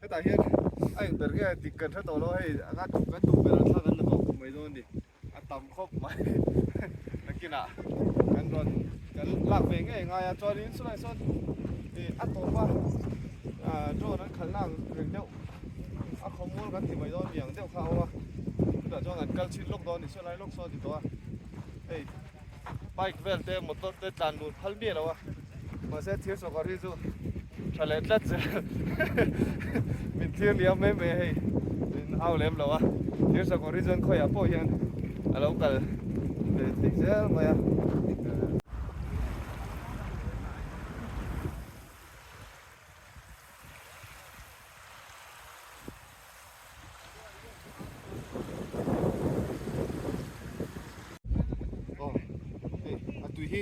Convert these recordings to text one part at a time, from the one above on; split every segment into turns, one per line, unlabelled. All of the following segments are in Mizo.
Hetah hian a eng ber nge dik kan hre tawh lo a hei a kan duh berah thla kan la tawh khawp mai dawn a ni. A tam khawp mai nakinah kan rawn kan lak ve ngei ngai a chuanin chulai sawn ih a tawp a ah drone an khalh na ang reng deuh a khawmual kan ti mai dawn mi ang deuh kha a awm a chutah chuan kan kal chhin lawk dawn a ni chulai lawk sawn a ti tawh a hei bike vel te motor te tlan lut phal miah lo a mahse thir sawrkar hi chu tha leh tlat zel min thlir liam mai mai a hei min au lem lo a thir sawrkar hi chuan khawiah pawh hian a lo kal ve thei zel mai a. Aw hei a tui hi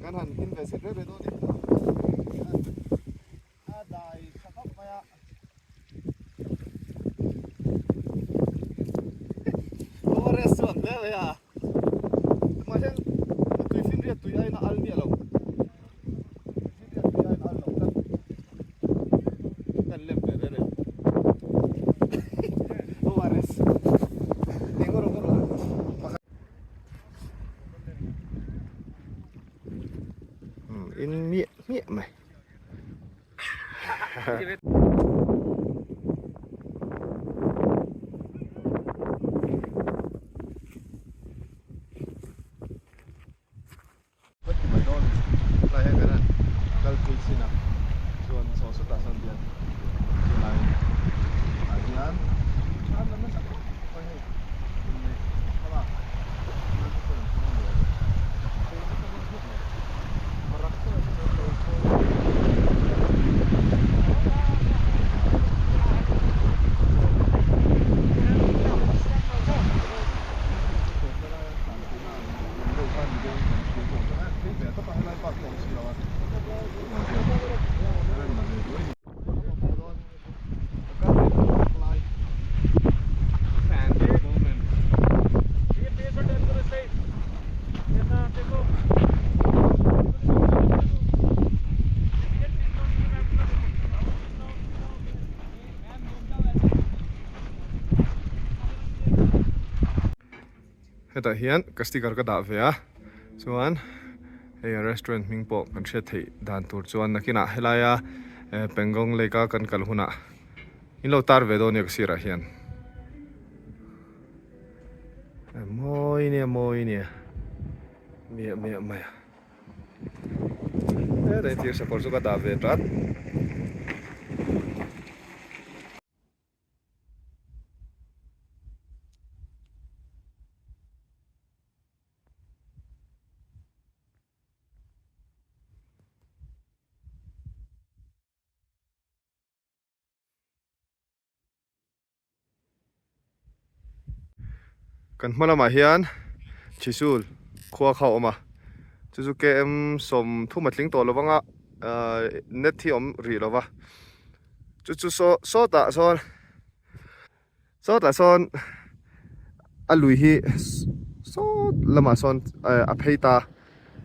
kan han hlim ve zet reuh reuh dawn a ni a dai tha khawp mai a forest chu an hle mai a mahse a tui finriat tui aiin a al miah lo tui finriat tui aiin a al lo tlat kan lem ve reng reng ORS eng rawng rawng in miah miah mai. Ka ti mai dawn lai hian kan han kal pui chin a chuan saw sawtah sawn hian chulai ah hian an la nasa khawp mai hei inneih thlalak thil te chuan an hmang a ni awm e chei nasa dawn khawp mai varak chuan an lo sawi Hetah hian ka sticker ka dah ve a chuan hei restaurant hming pawh kan hriat theih dan tur chuan nakinah helaia Pangong lake a kan kal hunah in lo tar ve dawn nia ka sirah hian mawi nia mawi nia miah miah mai a he thir sakawr chu ka dah ve tat. Kan hma lamah hian Chisul khua kha a awm a chu chu KM 30 a tling tawh lo vang a ahh net hi a awm rih lo va chu chu saw sawtah sawn sawtah sawn a lui hi sawt lamah sawn a phei ta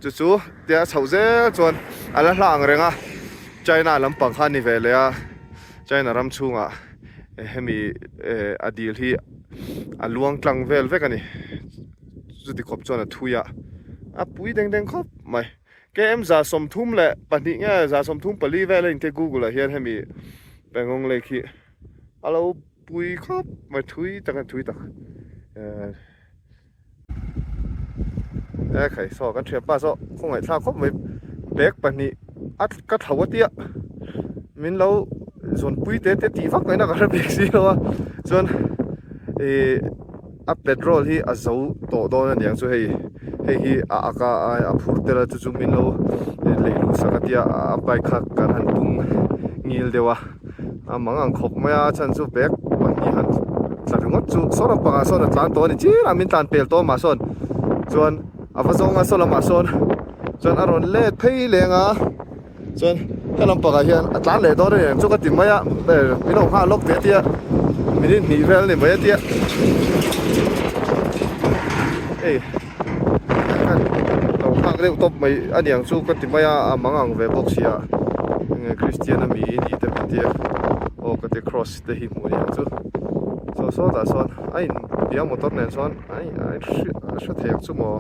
chu chu tia chhoh zel chuan a la hla ang reng a China lampang kha a ni ve leh a China ram chhungah hemi a dil hi a luang tlang vel vek a ni chuti khawp chuan a thui a a pui deng deng khawp mai. KM 32 nge 34 vel a intia Google ah hian hemi Pangong Lake hi a lo pui khawp mai thui tak a ni thui tak e khai saw kan thianpa saw khawngaih thlak khawp mai bag pahnih a ka thlo a tia min lo zawnpui te te tih vak mai na ka hre bik si lo a chuan ih A petrol hi a zo tawh dawn a niang chu hei hei hi a ak a a phur tel a chu chu min lo lei luh sak a tia a bike kha kan han tung ngil deuh a a mang ang khawp mai a a chhan chu bag pahnih han tla ringawt chu saw lam pangah sawn a tlan tawh a ni chiah a min tlan pel tawh mah sawn chuan a va zawng a saw lamah sawn chuan a rawn let phei leng a Chuan he lampangah hian a tlan leh dawn a ni ang chu ka ti mai a min lo nghah lawk teh tia minute hnih vel a ni mai a tia hei kan lo nghak deuh tawp mai a ni ang chu ka ti mai a a mang ang ve bawk sia enge Christian a mi i nih te pawh tia aw. maw ka ti cross te hi hmuh a ni ang chu saw sawtah sawn a in bia motor nen sawn a in a hre thei ang chu maw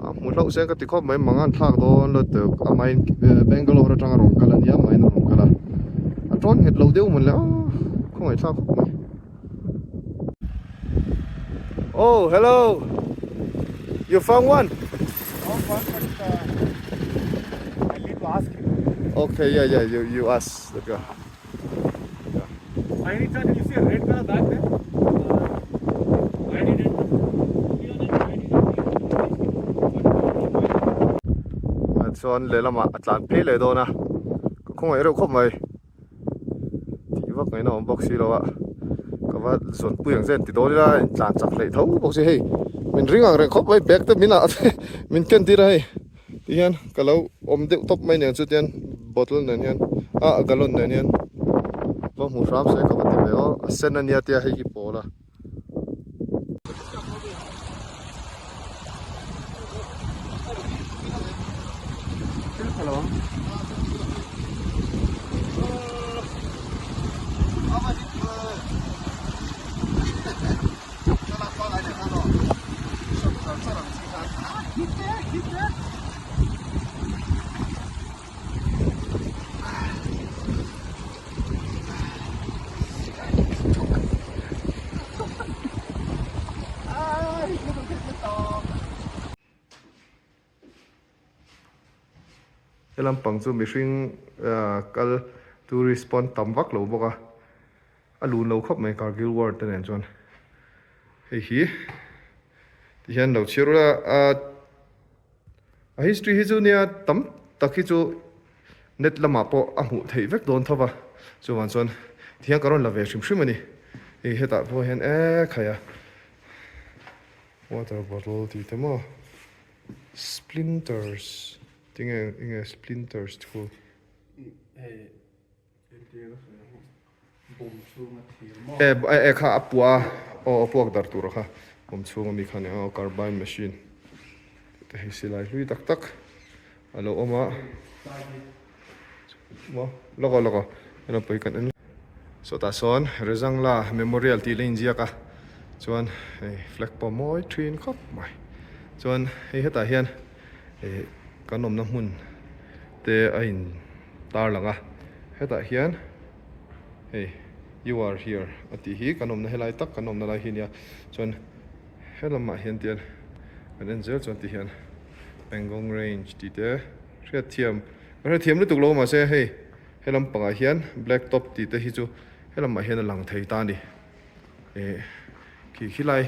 a hmu hlauh se ka ti khawp mai mang an thlak dawn lutuk amahin Bangalore atanga rawn kal a nia amahin a rawn kal a a tawn nghet lo deuh mawn le aw khawngaih thlak khawp mai. Oh hello you found one
Found one but I need to ask him.
Okay yeah yeah you you ask the girl.
By any chance, did you see a red color bag there?
I didn't. To be honest, I didn't see
Ah chuan lehlamah a tlan phei leh dawn a ka khawngaih reuh khawp mai tih vak ngaihna awm bawk si lo a ka va zawnpui ang zen ti dawn ila in tlan chak hleih tho bawk si hei min ring ang reng khawp mai bag te min ah min ken tir a hei. Tihian ka lo awm deuh tawp mai nen chutian bottle nen hian ah gallon nen hian va hmu hram se ka va ti ve aw a sen ania tia hei hi pawl a. He lampang chu mihring kal tourist pawn tam vak lo bawk a. A lun lo khawp mai Kargil war te nen chuan hei hi ti hian lo chhiar ula a a history hi chu nia tam tak hi chu net lamah pawh a hmuh theih vek dawn tho va chuvang chuan ti hian ka rawn la ve hrim hrim a ni hei hetah pawh hian e khai a water bottle tih te maw splinters tinge enge splinters thu. E kha a puah a aw a puak dar tur kha bawm chhung ami kha nia aw carbine machine te hei silai hlui tak tak a lo awm a maw lawk aw lawk aw hei lam pawh hi kan en sawtah sawn Rezangla memorial tih la inziak a chuan hei flag pawh a mawi thin khawp mai chuan hei hetah hian ih kan awmna hmun te a in. Tar lang a, hetah hian hei you are here a tih hi kan awmna helai tak kan awmna lai hi nia chuan helamah hian tian kan en zel chuan ti hian Pangong range tih te hriatthiam kan hrethiam lutuk lo mahse hei helam pangah hian black top tih te hi chu helamah hian a lang thei ta a ni eh khi khilai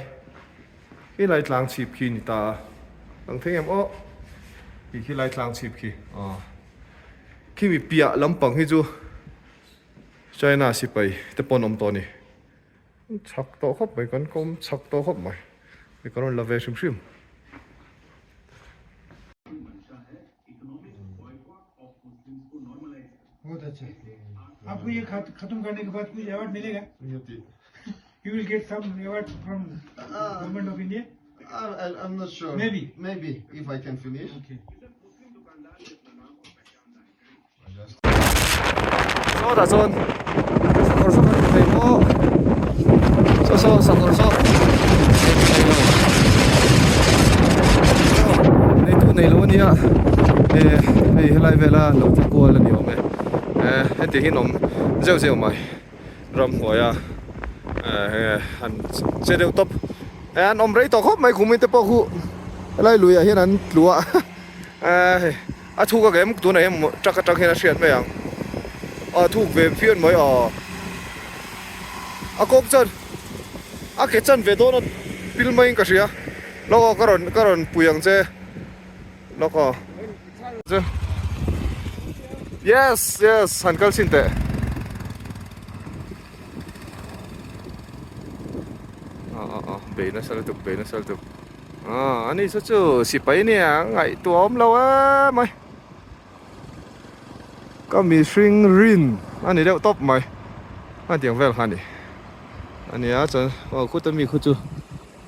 khilai tlang chhip khi ni ta a lang thei em aw khi khilai tlang chhip khi aw. Khimi piah lampang hi chu China sipai te pawh an awm tawh a ni. Chak tawh khawp mai kan kawm chak tawh khawp mai. Hei ka rawn la ve hrim hrim.
You will get some award from government of India.
I, I'm not sure.
Maybe.
Maybe if I can finish.
Okay.
Sawtah chuan sakawr saw kan thei maw saw saw sakawr saw nei lo neitu nei lo ania eh hei helai vela lo tla kual a ni awm e eh heti hi an awm zeuh zeuh mai. Ramhnuaia eh an che deuh tawp eh an awm rei tawh khawp mai khum te pawh khu helai luiah hian an tlu a eh a thuk a kem tunah hian truck atang hian a hriat mai ang a thuk ve phian mai a a kawk chuan a ke chan ve dawn a pil maiin ka hria lawk aw ka rawn ka rawn pui ang che lawk aw. Yes yes han kal chhin teh a a a bei nasa lutuk bei nasa lutuk a ani saw chu sipai nia ngaihtuah awm lo em mai ka mihring rin a ni deuh tawp mai a tiang vel kha a ni a nia chuan aw khuta mi khu chu.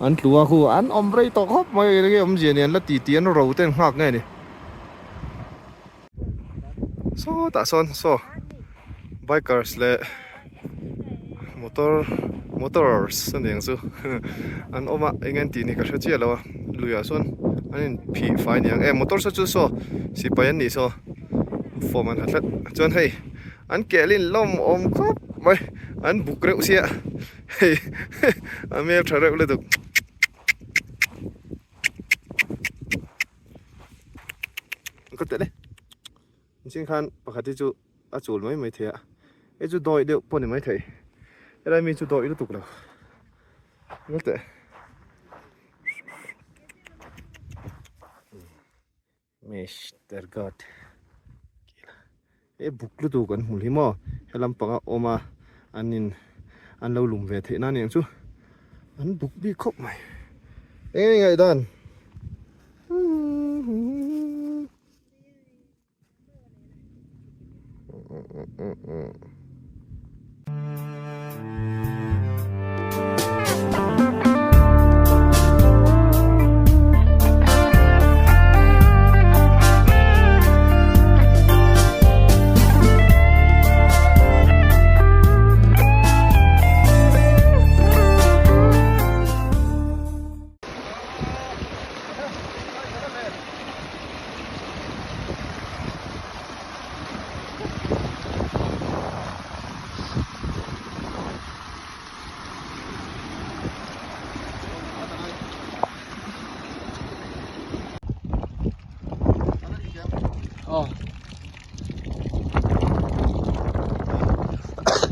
An tlu a khu an awm rei tawh khawp mai eng nge awmzia ni an la ti tih an ro te an nghak nge ni. Sawtah sawn saw bikers leh. Motor motors a niang chu an awm a eng an tih ni ka hre chiah lo a luiah sawn an in phih fai niang e motor saw chu saw sipai an nih saw form an ha tlat chuan hei an kehlin lawm awm khawp mai an buk reuh sia hei a hmel tha reuh lutuk. Ka telh e Nichhin khan pakhat hi chu a chul mai mai thei a hei chu dawih deuh pawh ni mai thei helai mi chu dawih lutuk lo nge teh Mister God he buk lutuk an hmu hi maw he lampanga awm a an in an lo lum ve theih na aniang chu an buk bik khawp mai eng nge ngaihdan.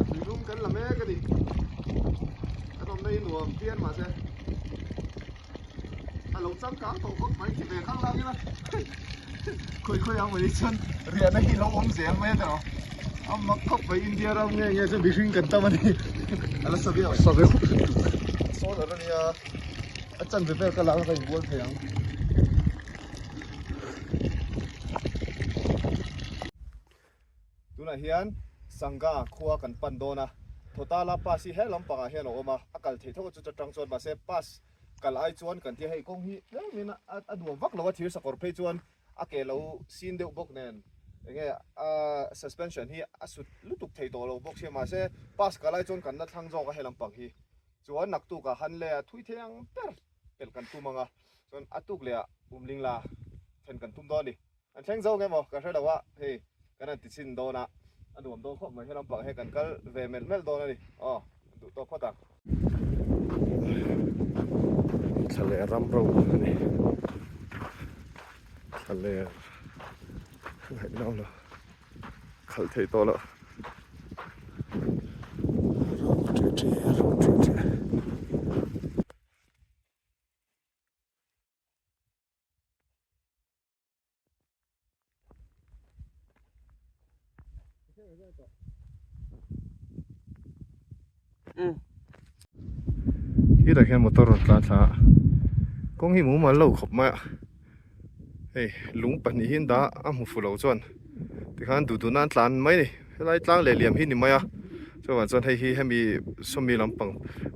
Tuilum kan la mek a ni. Kan awmna hi nuam phian mahse. A lo changkang tawh khawp mai ti ve khang lang ila khawi khawi ang mai chuan riahna hi lo awm zel mai a tawh a mak khawp mai India ram nge nge chu mihring kan tam a ni a la sa viau sa viau solar a nia a chanve vel ka lak a ka inbual thei ang. Tunah hian Sangha khua kan pan dawn a, Thotala pass hi he lampangah hian a awm a, a kal theih tho a chu atang chuan mahse pass kal ai chuan kan tia hei kawng hi tlemin a nuam vak lo a, thir sakawr phei chuan a ke lo sin deuh bawk nen enge a suspension hi a sut lutuk thei tawh lo bawk sia mahse pass kal ai chuan kan la thlang zawk a he lampang hi chuan naktukah han le a thui thei ang ber pelh kan tum ang a chuan a tuk leh ah umling la then kan tum dawn a ni. An thleng zo nge maw ka hre lo a, hei kan han ti chhin dawn a, a nuam dawn khawp mai he lampang hi kan kal ve melh melh dawn a ni, aw an duh tawk phawt ang. Thla leh ram ro a ni, thla leh ngaih lo khalh theih tawh loh. Ram ṭe ṭe ram ṭe ṭe. Hetah hian motor rawn tlan thla a kawng hi mumal lo khawp mai a hei lung pahnih hi an dah a a hmu fu lo chuan tikhan duh duh nan tlan mai a ni helai tlang leh liam hi ni mai a chuvang chuan hei hi hemi sawmi lampang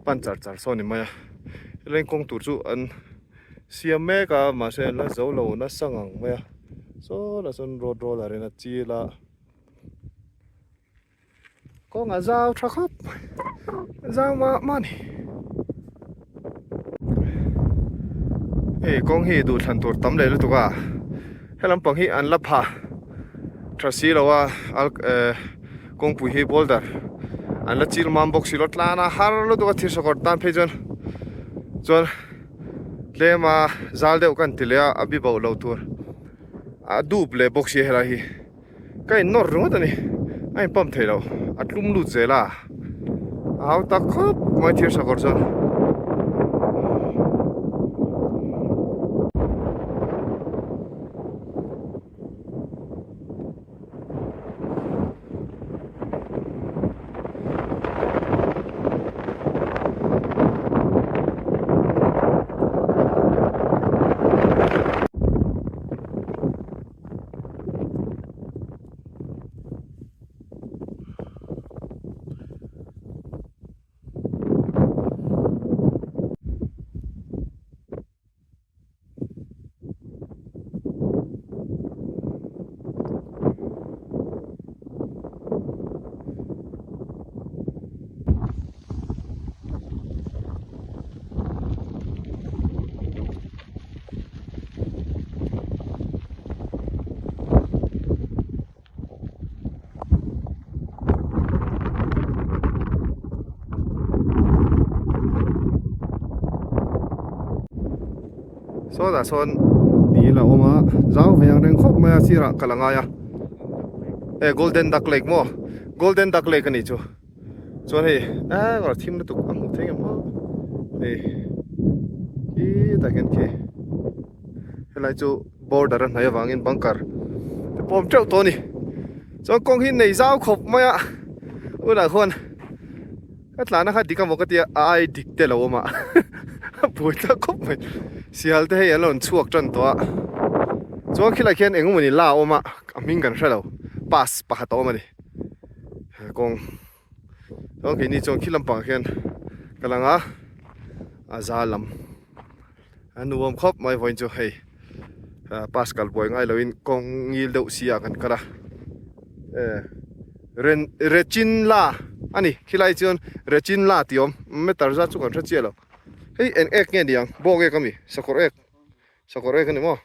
pan char char sawn ni mai a helai kawng tur chu an Siam mek a mahse an la zo lo nasa ngang mai a saw lah sawn road roller in a chil a kawng a zau tha khawp mai zau mah mah a ni hei kawng hi duhthlan tur tam leh lutuk a he lampang hi an la phah tha si lo a eh kawngpui hi boulder an la chil mam bawk si lo tlan a har lutuk a thir sakawr tan phei chuan chuan. Tlem a zal deuh kan ti leh a a bi bauh lo tur a dup leh bawk si helai hi ka in nawr ringawt a ni a in pump thei lo a tlum lut zel a a hau tak khawp mai thir sakawr chuan. Sawtah sawn dil a awm a, zau ve ang reng khawp mai a sirah kal a ngai a. E Golden Duck Lake maw? Golden Duck Lake a nih chu. Chuan hei eh kawr thim lutuk a hmuh theih em aw. Hei khitah khian khi helai chu border a hnaih avangin bunker te pawh a awm teuh tawh a ni. Chuan kawng hi nei zau khawp mai a, hunah khuan Ka tlana kha dik a maw ka tia a ai dik te lo awm a a buai thlak khawp mai sial te hei an rawn chhuak tan tawh a chuan khilai khian eng emawni la a awm a a hming kan hre lo pass pakhat a awm a ni he kawng chuan keini chuan khi lampangah khian ka lang a a za lam a nuam khawp mai vawiin chu hei pass kal buai ngai loin kawng ngil deuh si ah kan kal a eh ren rechin la a ni khilai chuan rechin la tih a awm meter zat chu kan hre chiah lo hei eng ek nge ni ang bawk ek ami sakawr ek sakawr ek a ni maw.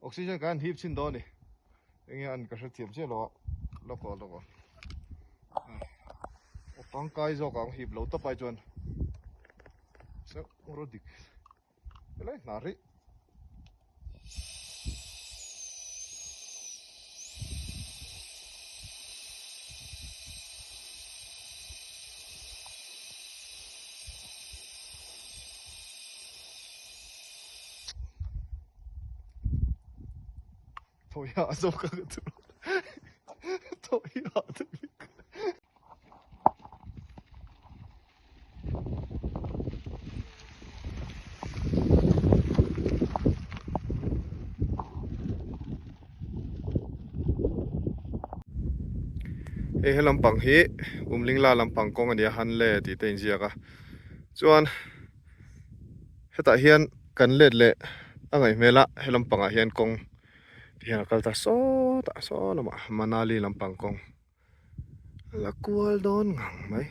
Oxygen kan hip chin dawn a ni enge an ka hrethiam chiah lo a lawk aw lawk aw aw tangkai zawk ang hip lo tawp ai chuan rawh dik helai hna rih. Thawi ah zawk ka ka chu thawi ah Hei he lampang hi Umlingla lampang kawng a nia Hanle tih te a inziak a chuan hetah hian kan let leh a ngaih hmel a he lampangah hian kawng ti hian a kal ta sawtah saw lamah Manali lampang kawng. La kual dawn ngang mai.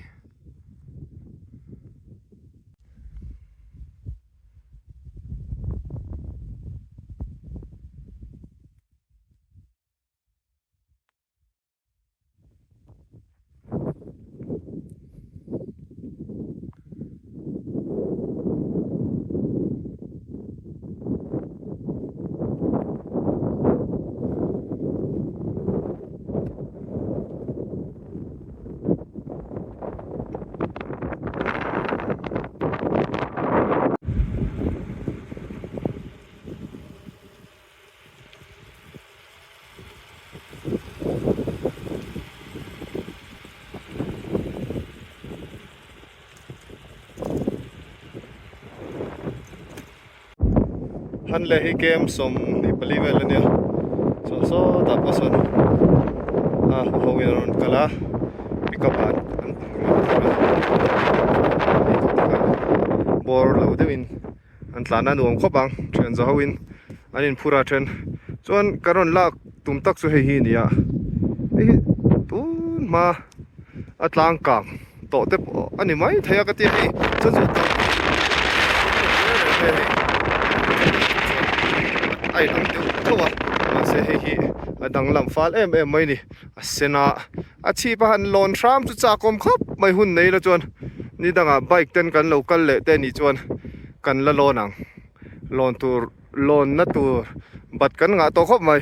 Han leh hi kem 24 vel a nia saw sawtah pawh sawn a ho in a rawn kal a pickup ah an bawr lo deuhin an tlan a nuam khawp ang thian za ho in an inphur a then chuan ka rawn lak tum tak chu hei hi a ni a hei hi tun hma a tlang kang tawh te pawh a ni mai thei a ka ti a hei chuan chu a inang deuh tho a mahse hei hi a danglam fal em em mai a ni a sen a a chhip a han lawn hram chu chak awm khawp mai hun nei la chuan ni dangah bike ten kan lo kal leh te nih chuan kan la lawn ang lawn tur lawn na tur bat kan ngah tawh khawp mai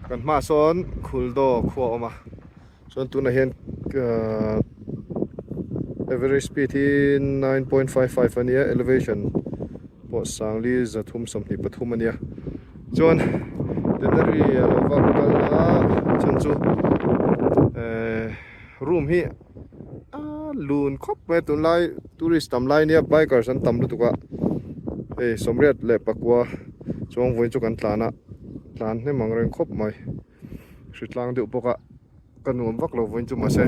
kan hmaah sawn khuldaw khua a awm a chuan tunah hian ahh average speed hi 9.55 a nia elevation pawh sangli 323 a nia chuan tenari a lo vak kal a chhan chu ehh room hi a. lun khawp mai a tunlai tourist tam lai nia bikers an tam lutuk a hei sawmriat leh pakua chuang vawiin chu kan tlan a tlan hnem ang reng khawp mai hritlang deuh bawk a ka nuam vak lo vawiin chu mahse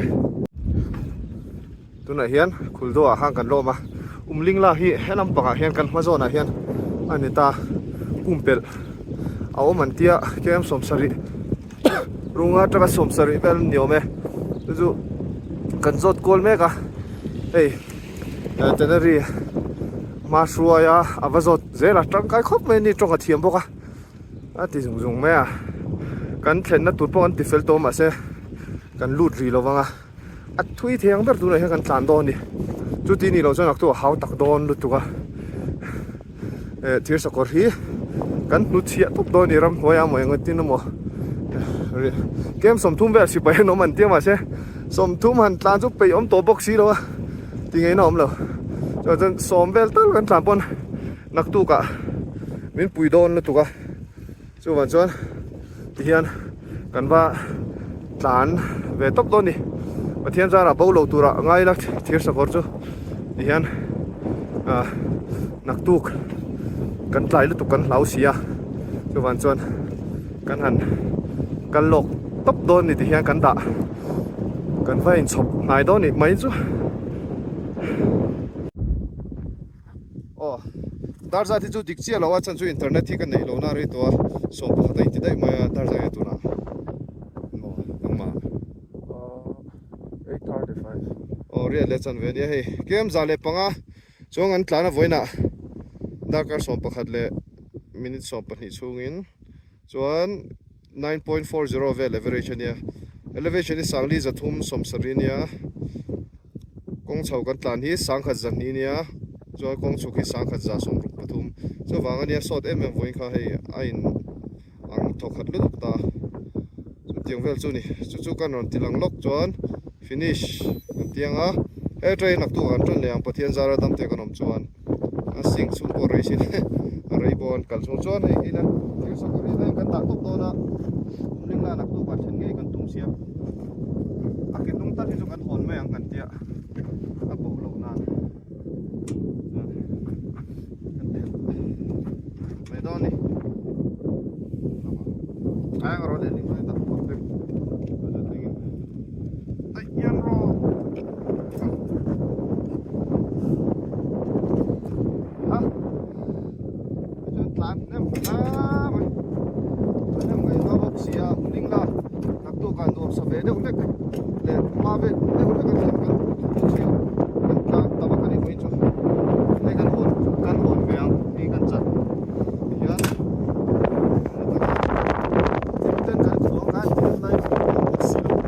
tunah hian khuldo ah khan kan lawm a umling lak hi he lampangah hian kan hma zawnah hian a ni ta pumpelh a awm an tia km sawmsarih Runga atanga sawmsarih vel ni awm e chu chu kan zawt kual mek a hei Teneri hma hruai a a va zawt zel a tangkai khawp mai a ni tawng a thiam bawk a a ti zung zung mai a kan thlenna tur pawh kan ti fel tawh mahse kan lut rih lo vang a a thui thei ang ber tunah hian kan tlan dawn a ni chuti ni loh chuan a tu a hau tak dawn lutuk a eh thir sakawr hi kan hnu chhiah tawp dawn a ni ramhnuai ah maw engtin emaw kem sawmthum vel sipai an awm an tia mahse sawmthum han tlan chu peih awm tawh bawk si lo a ti ngei na awm lo chuan chuan sawm vel tal kan tlan pawn naktuk ah min pui dawn lutuk a chuvang chuan tihian kan va tlan ve tawp dawn a ni Pathian zarah bo lo turah a ngai la thir sakawr chu tihian ah naktuk kan tlai lutuk kan hlau si a chuvang chuan kan han kal lawk tawp dawn a ni tihian kan dah kan va inchhawp hnai dawn nih mai chu. Aw dar zat hi chu dik chiah lo a chhan chu internet hi ka neih lohna a rei tawh a sawm pakhat a inti daih mai a dar zat nge tunah maw nangmah aw riat leh chan ve ania hei kem za leh panga chuan an tlan a vawiinah darkar 11 leh minute 12 chhungin chuan 9.40 vel average ania elevation hi sangli zathum sawmsarih ania kawng chho kan tlan hi sangkhat zahnih ania chuan kawng chhuk hi sangkhat za sawmruk pathum chuvang ania sawt em em vawiin kha hei a in ang thawkhat lutuk ta chutiang vel chu a ni chu chu kan rawn ti lang lawk chuan finish kan ti ang a he train naktuk ah kan ṭan leh ang Pathian zara dam te kan awm chuan. a sink chhung pawh rei sin a rei pawh an kal chhung chuan hei ila thil sakawr hi veng kan dah tawp dawn a ring lan aktuk ah then ngei kan tum sia a ke hnung tak hi chu kan hawn mai ang kan tia a bo loh nan chuan kan phelh mai dawn a ni a eng rawh leh ling lai tak phawt vek a ian rawh. Ha chuan tlan hnem hle mai hnem ngai nga bawk si a hmuning la naktuk ah nuam sa ve deuh hlek leh hma vel deuh hlek a thlen kan duh bawk si a kan tlan tam a kan inhawi chu hei kan hawn kan hawn ve ang hei kan chat tihian ten kan khuang a tihian lai bawk si lo.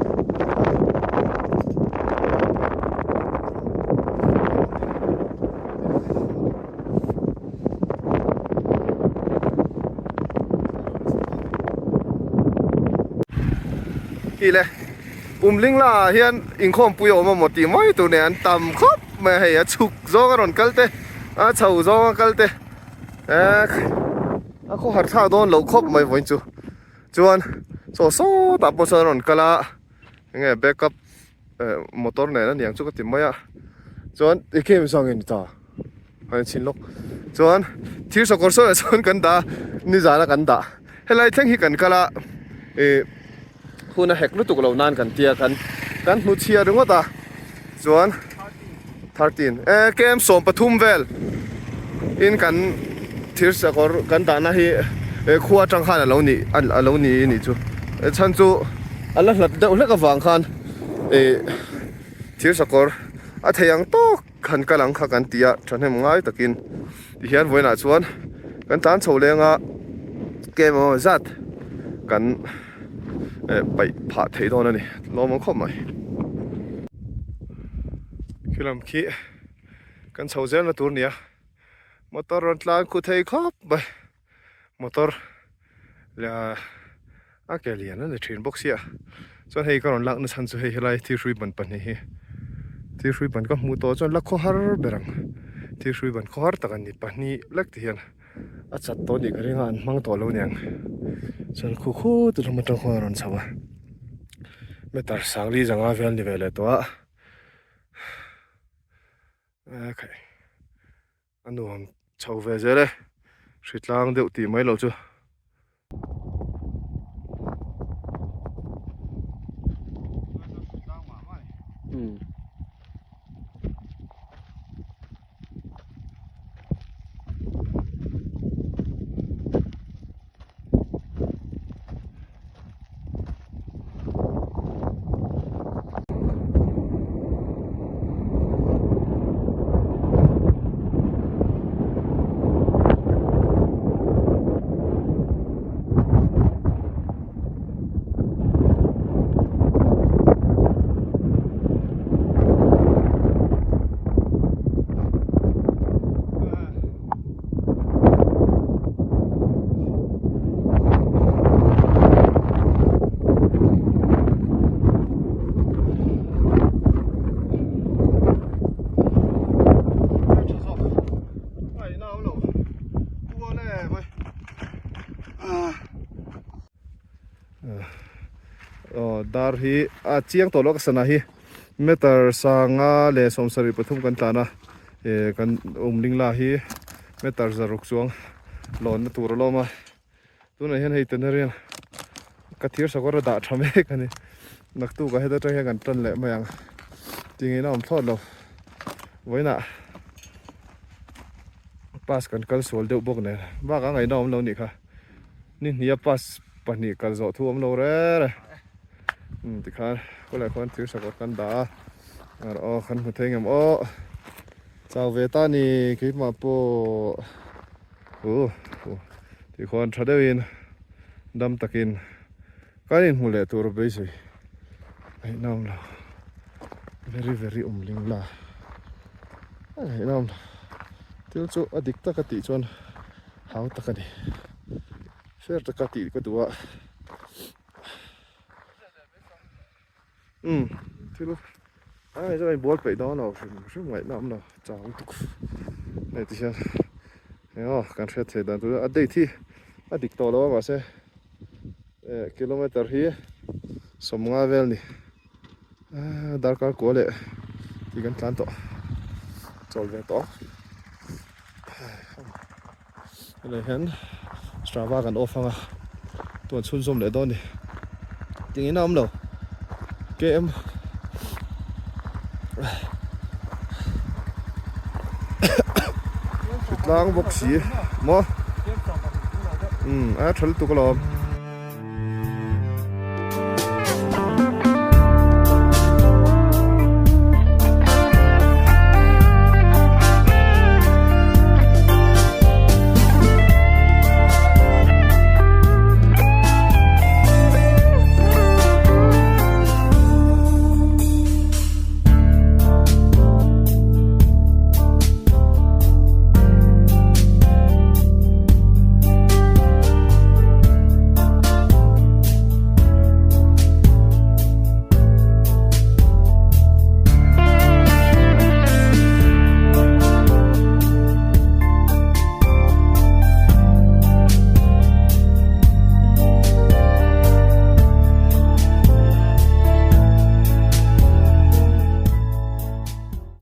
Hi le Pumling la ah hian inkhawmpui a awm a maw tih mai tur nen an tam khawp mai a hei a chhuk zawng a rawn kal te a chho zawng a kal te eh a khawhar thlak dawn loh khawp mai vawiin chu chuan saw sawtah pawh sawn a rawn kal a enge backup eh motor nen a niang chu ka ti mai a chuan enge maw zawng nge ni ta a in chhin lawk chuan thir sakawr sawnah chuan kan dah a nizan a kan dah helai thleng hi kan kal a ih hun a hek lutuk lo nan kan tia kan kan hmu chhia ringawt a chuan 13 eh km 13 vel in kan thir sakawr kan dahna hi eh khua atang khan alo nih alo ni anih chu chhan chu a la hlat deuh hlek avang khan ih thir sakawr a thei ang tawk han kal ang kha kan ti a thahnem ngai takin tihian vawiinah chuan kan tlan chho leng a km emaw zat kan eh paih phah theih dawn a ni lawm ang khawp mai khilam khi kan chho zel na tur a ni a motor rawn tlan khu thei khawp mai motor leh a ke lian a ni thin bawk sia chuan hei ka rawn lak na chhan chu hei helai thirhrui ban pahnih hi thirhrui ban ka hmuh tawh chuan la khawhar ber ang thirhrui ban khawhar tak an ni pahnih lek ti hian. A chat tawh nih ka ring a an hmang tawh lo niang chuan khu khu tu lam atang khuan a rawn chho a meter sangli zanga vel ni ve leh tawh a. Ekhai a nuam chho ve zel e hritlang deuh tih mai loh chu. Dar hi a chiang tawh lo ka sana hi meter sanga leh 73 kan tlan a kan umling la hi meter zaruk chuang lawnna tur a lawm a tunah hian hei tenarian ka thir sakawr a dah tha mek a ni naktuk ah heta tang hian kan tan leh mai ang tingin a awm thlawt lo vawiinah pass kan kal sual deuh bawk nen bak a ngaihna awm lo nih kha ni hnih a pass pahnih kal zawh thu awm lo rere umm tikhan khawlai khuan thir sakawr kan dah a aw kan hmu thei ngem aw. Chau ve ta ni keimah pawh uh tih khuan tha deuhin dam takin kan inhmu leh tur beisei ngaihnawm lo very very awm ling la a ngaihnawm lo thil chu a dik taka tih chuan hau tak a ni fair taka tih ka duh a. Umm thil a hei chuan bual peih dawn lo hrim hrim ngaihna awm lo chau lutuk hei ti hian eng aw kan hriat theih dan tur a date hi a dik tawh lo a mahse eh kilometer hi sawmnga vel ni ah darkar kua leh tih kan tlan tawh chawl ve tawh helai hian strava kan off ang a tuan chhunzawm leh dawn a ni tingin a awm lo km tlang bawk si maw umm a tha lutuk alawm.